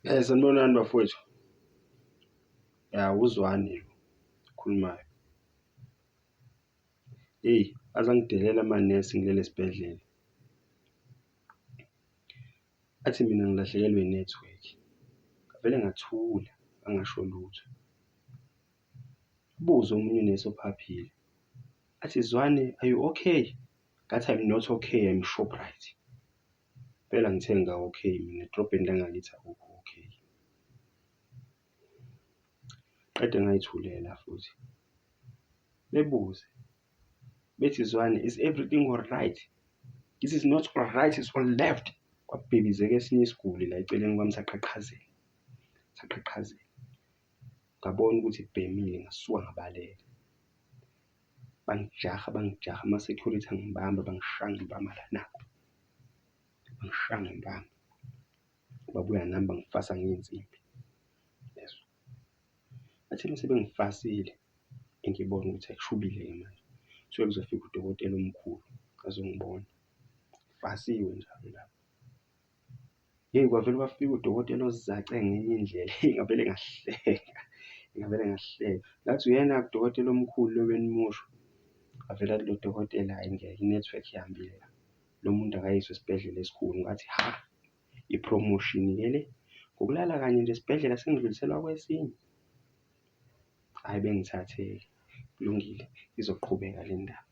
Sanibonani bafowethu. Ya, uZwane lo okhulumayo. Hheyi, aze angidelela amanesi ngilele esibhedlela. Athi mina ngilahlekelwe inethiwekhi, ngavele ngathula angasho lutho. Abuze omunye unesi ophaphile, athi, Zwane are you okay? Ngathi, I'm not okay, I'm Shoprite. Impela ngithe nga-okay mina edrobheni langakithi akukho okay. Qede ngayithulela futhi. Bebuze bethi, Zwane is everything alright? This is not alright, it's all left. Kwabhebhizeka esinye isiguli la eceleni kwami saqhaqhazela, saqhaqhazela. Ngabona ukuthi kubhemile ngasuka ngabaleka. Bangijaha, bangijaha ama-security angibamba bangishaya ngempama la nakhu, bangishaya ngempama. Babuya nami bangifasa ngey'nsimbi lezo. Bathe uma sebengifasile ngibona ukuthi akushubile-ke manje, kuthiwe kuzofika udokotela omkhulu azongibona, ngifasiwe njalo lapho. Hheyi, kwavele kwafika udokotela ozace ngenye indlela, hheyi ngavele ngahleka, ngavele ngahleka. Ngathi uyena-ke udokotela omkhulu lo ebenimusho? Wavele wathi lo dokotela, hhayi ngeke inethiwekhi ihambile la, lo muntu akayiswe esibhedlela esikhulu. Ngathi ha, i-promotion-ke le, ngokulala kanye nje esibhedlela sengidluliselwa kwesinye. Hhayi bengithathe-ke, kulungile izoqhubeka le ndaba.